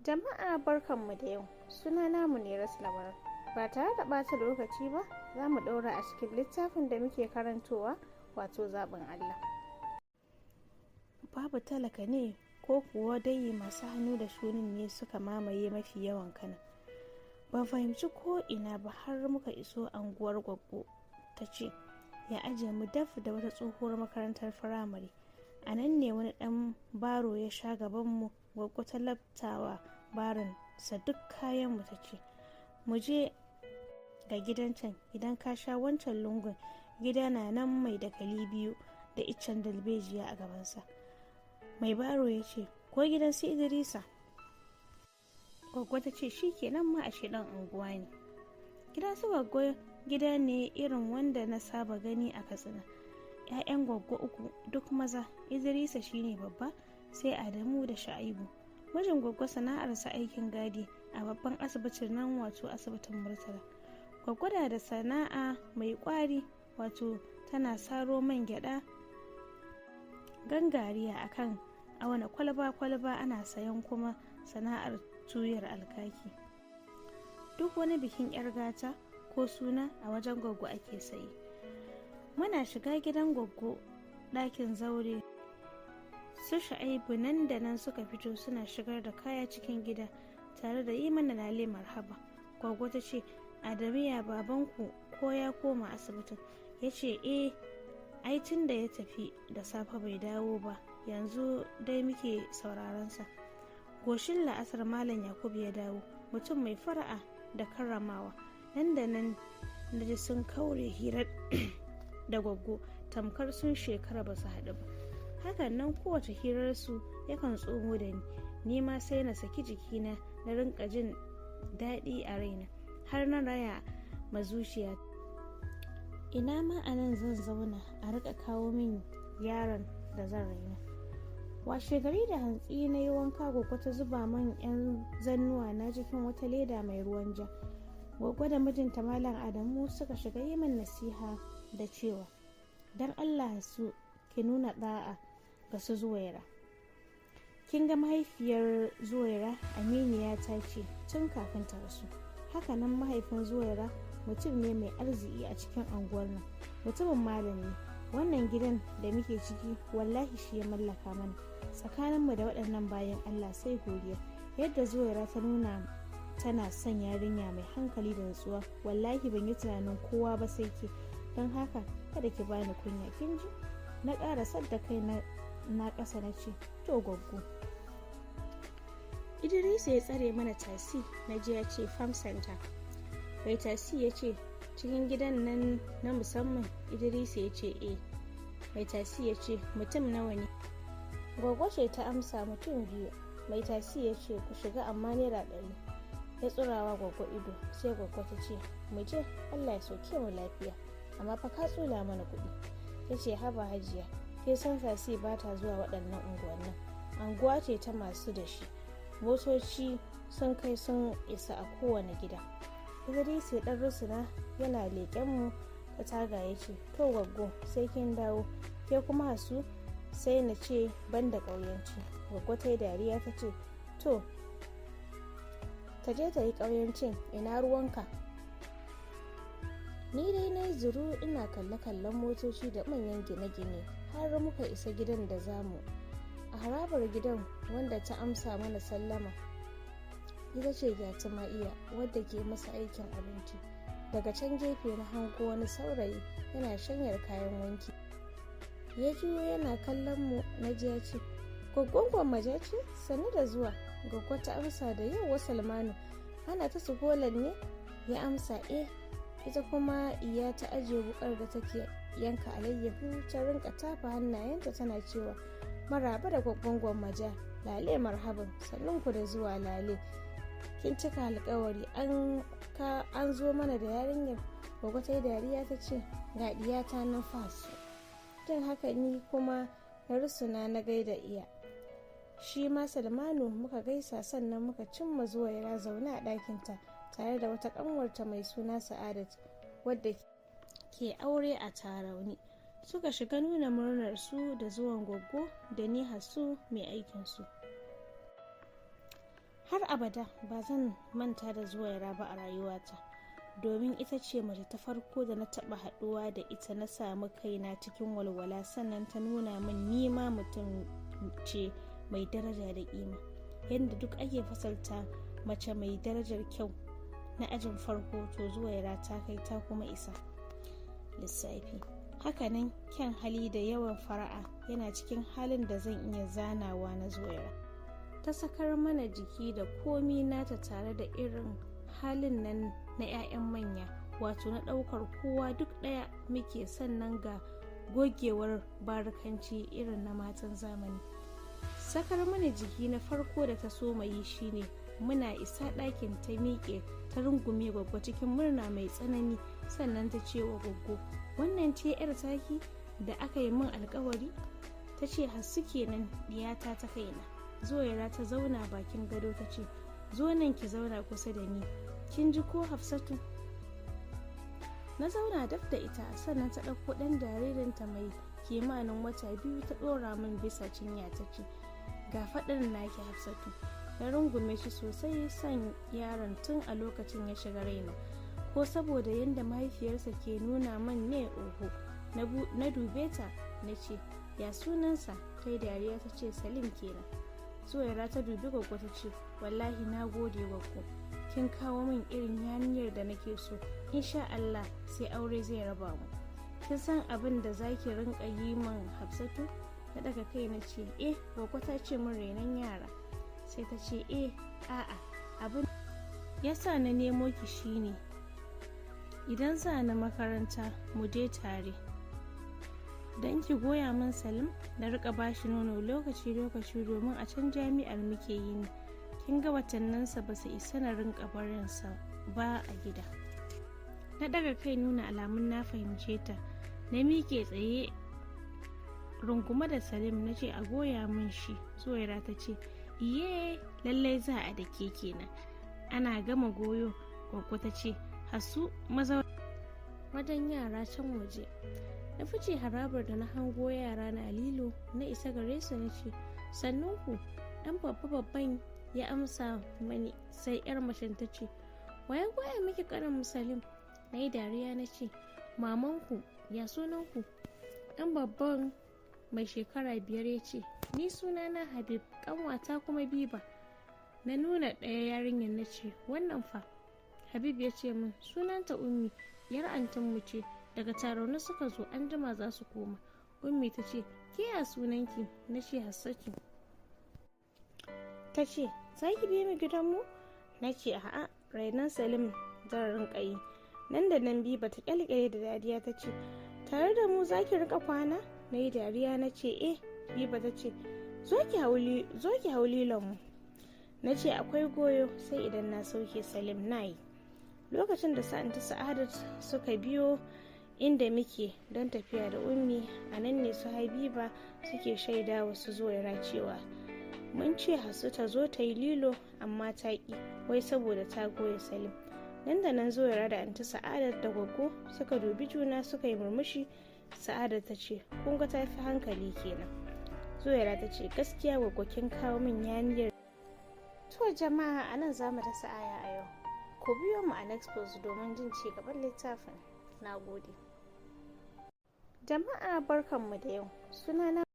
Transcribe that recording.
Jama'a, barkanmu da yau. Suna namu ne Labaran. Ba tare da ɓata lokaci ba, za mu ɗaura a cikin littafin da muke karantowa, wato Zaɓin Allah. Babu talaka ne, ko kuwa dai masu hannu da shunin ne suka mamaye mafi yawan Kanon? Ban fahimci ko ina ba har muka iso anguwar Gwaggo. Ta ce ya ajiye mu daf da wata tsohuwar makarantar firamare. A nan ne wani ɗan baro ya sha gabanmu. Gwaggo ta labtawa baron sa duk kayan mu, ta ce mu je ga gidan can. Idan ka sha wancan lungun, gida na nan mai dakali biyu da iccen dalbejiya a gabansa. Mai baro ya ce, "Ko gidan su Idrisa?" Gwaggwa ta ce, "Shi kenan ma, ashe dan unguwa ne." Gidan su Gwaggwa gida ne irin wanda na saba gani a Katsina. 'Ya'yan Gwaggwa uku, duk maza. Idrisa shine babba, sai Adamu da Sha'ibu. Mijin Gwaggwa sana'arsa aikin gadi a babban asibitin nan, wato asibitin Murtala. Gwaggwa na da sana'a mai kwari, wato tana saro man gyada gangariya akan auna kwalba-kwalba ana sayan, kuma sana'ar tuyar alkaki. Duk wani bikin 'yar gata ko suna, a wajen Gwaggo ake sayi. Muna shiga gidan Gwaggo, ɗakin zaure, su Sha'aibu nan da nan suka fito suna shigar da kaya cikin gida tare da yi mana lale marhaba. Gwaggo ta ce, "Adamu, ya babanku, ko ya koma asibitin?" Ya ce, "Eh, ai tun da ya tafi da safe bai dawo ba, yanzu dai muke sauraron sa." Goshin la'asar Malam Yakubu ya dawo, mutum mai fara'a da karramawa. Nan da nan na ji sun kaure hirar da Gwaggo tamkar sun shekara ba su haɗu ba. Hakan nan kowace hirarsu yakan tsomo da ni, ni ma sai na saki jikina, na rinka jin daɗi a raina, har na raya ma zuciya ina ma a nan zan zauna a rika kawo min yaron da zan raina. Washe gari da hantsi na yi wanka. Gwaggo ta zuba man yan zannuwa na cikin wata leda mai ruwan ja. Gwaggo da mijinta Malam Adamu suka shiga yi min nasiha da cewa, "Don Allah su ki nuna da'a ga su Zuwaira. Kin ga mahaifiyar Zuwaira aminiya ta ce tun kafin ta rasu. Hakanan mahaifin Zuwaira mutum ne mai arziki a cikin anguwar nan. Mutumin malam ne. Wannan gidan da muke ciki, wallahi shi ya mallaka mana. Tsakaninmu da waɗannan bayan Allah sai godiya. Yadda Zuwaira ta nuna tana son yarinya mai hankali da nutsuwa, wallahi ban yi tunanin kowa ba sai ke. Don haka kada ki bani kunya, kin ji?" Na ƙara sadda kai na ƙasa, na ce, "To, Gwaggo." Idrisa ya tsare mana tasi. Na ji ya ce, "Farm Center." Mai tasi ya ce, "Cikin gidan nan na musamman?" Idrisa ya ce, "E." Mai tasi ya ce, "Mutum nawa ne?" Gwaggo ce ta amsa, "Mutum biyu." Mai tasi ya ce, "Ku shiga, amma naira 100." Ya tsurawa Gwaggo ido, sai Gwaggo ta ce, "Mu je, Allah ya sauke mu lafiya, amma fa ka tsula mana kuɗi." Ya ce, "Haba hajiya, ke san tasi ba ta zuwa waɗannan unguwannin. Anguwa ce ta masu da shi, motoci sun kai sun isa a kowane gida." Idris ya ɗan rusuna yana leƙen mu ta taga, ya ce, "To Gwaggo, sai kin dawo. Ke kuma Hasu, sai na ce ban da ƙauyanci." Gwaggo ta yi dariya, ta ce, "To, ta je ta yi ƙauyancin, ina ruwanka?" Ni dai na yi zuru ina kalle-kallen motoci da manyan gine-gine har muka isa gidan da zamu. A harabar gidan, wanda ta amsa mana sallama ita ce Gyatuma Iya, wadda ke masa aikin abinci. Daga can gefe na hango wani saurayi yana shanyar kayan wanki. Ya juyo yana kallon mu. Na ji ya ce, "Gwaggon Gwammaja ce? Sannu da zuwa." Gwaggwa ta amsa da, "Yauwa Salmanu, ana ta sukolan ne?" Ya amsa, "Eh." Ita kuma Iya ta ajiye wukar da take yanka alayyahu, ta rinka tafa hannayenta tana cewa, "Maraba da Gwaggon Gwammaja, lale marhaban, sannun ku da zuwa, lale. Kin cika alkawari, an ka an zo mana da yarinyar." Gwaggo ta yi dariya, ta ce, "Ga diyata nan fasu." Jin haka, ni kuma na rusuna na gaida Iya, shi ma Salmanu muka gaisa, sannan muka cimma Zuwaira zaune a ɗakinta tare da wata ƙanwarta mai suna Sa'adat, wadda ke aure a Tarauni. Suka shiga nuna murnar su da zuwan Gwaggo da ni Hasu mai aikinsu. Har abada ba zan manta da Zuwaira ba a rayuwata, domin ita ce mace ta farko da na taɓa haɗuwa da ita na samu kaina cikin walwala, sannan ta nuna min nima mutum ce mai daraja da ƙima. Yadda duk ake fasalta mace mai darajar kyau na ajin farko, to Zuwaira ta kai ta kuma isa lissafi. Hakanan kyan hali da yawan fara'a yana cikin halin da zan iya zanawa na Zuwaira. Ta sakar mana jiki da komi nata tare da irin halin nan na 'ya'yan manya, wato na ɗaukar kowa duk ɗaya muke, sannan ga gogewar barikanci irin na matan zamani. Sakar mana jiki na farko da ta soma yi shine muna isa ɗakin ta miƙe ta rungume Gwaggo cikin murna mai tsanani, sannan ta ce wa Gwaggo, "Wannan ce 'yar taki da aka yi min alkawari?" Ta ce, "Hassu kenan, diyata ta kaina." Zuwaira ta zauna bakin gado ta ce, "Zo nan ki zauna kusa da ni, kin ji ko Hafsatu?" Na zauna daf da ita, sannan ta ɗauko ɗan jaririnta mai kimanin wata 2 ta ɗora min bisa cinya ta ce, "Ga faɗin naki, Hafsatu." Na rungume shi sosai. Son yaron tun a lokacin ya shiga raina, ko saboda yadda mahaifiyarsa ke nuna man ne, oho. Na dube ta na ce, "Ya sunansa?" Ta yi dariya ta ce, "Salim kenan." Zuwaira ta dubi Gwaggo ta ce, "Wallahi na gode, Gwaggo, kin kawo min irin yarinyar da nake so. Insha Allah sai aure zai raba mu. Kin san abin da zaki rinka yi min, Hafsatu?" Na daga kai na ce, "Eh, Gwaggo ta ce min renon yara." Sai ta ce, "Eh, a'a, abin yasa na nemo ki shine idan za na makaranta mu je tare, don ki goya min Salim na rika bashi nono lokaci-lokaci, domin a can jami'ar muke yi ne, kin ga watanninsa ba su isa na rinka barinsa ba a gida." Na daga kai nuna alamun na fahimce ta. Na miƙe tsaye rungume da Salim na ce a goya min shi. Zuwaira ta ce, "Iye, lallai za a dake kenan." Ana gama goyo, Gwaggo ta ce, "Hasu, maza wajen yara can waje." Na fice harabar da na hango yara na lilo. Na isa gare su na ce, "Sannunku." Dan babba babban ya amsa mani, sai yar macen ta ce, "Waye goya miki kanin Salim?" Na yi dariya na ce, "Mamanku." "Ya sunanku?" Dan babban mai shekara 5 ya ce, "Ni sunana Habib, kanwata kuma Biba." Na nuna ɗaya yarinyar na ce, "Wannan fa?" Habib ya ce min, "Sunanta Ummi, yar antinmu ce, daga Tarauni suka zo, an jima za su koma." Ummi ta ce, "Ke ya sunanki?" Na ce, "Hassatu." Ta ce, "Za ki bi mu gidanmu?" Na ce, "A'a, rainon Salim zan rinka yi." Nan da nan Biba ta kyalkyale da dariya ta ce, "Tare da mu za ki rika kwana?" Na yi dariya na ce, "Eh." Biba ta ce, "Zo ki hau lilonmu." Na ce, "Akwai goyo, sai idan na sauke Salim na yi." Lokacin da Anti Sa'adat suka biyo inda muke don tafiya da Ummi, a nan ne su Habiba suke shaida wasu Zuwaira cewa mun ce Hasu ta zo ta yi lilo amma ta ƙi, wai saboda ta goya Salim. Nan da nan Zuwaira da Anti Sa'adat da Gwaggo suka dubi juna suka yi murmushi. Sa'adat ta ce, "Kun ga ta fi hankali kenan." Zuwaira ta ce, "Gaskiya Gwaggo, kin kawo min yarinyar." To jama'a, a nan za mu dasa aya a yau. Ku biyo mu a next post domin jin ci gaban littafin. Na gode. Jama'a, barkanmu da yau. Sunana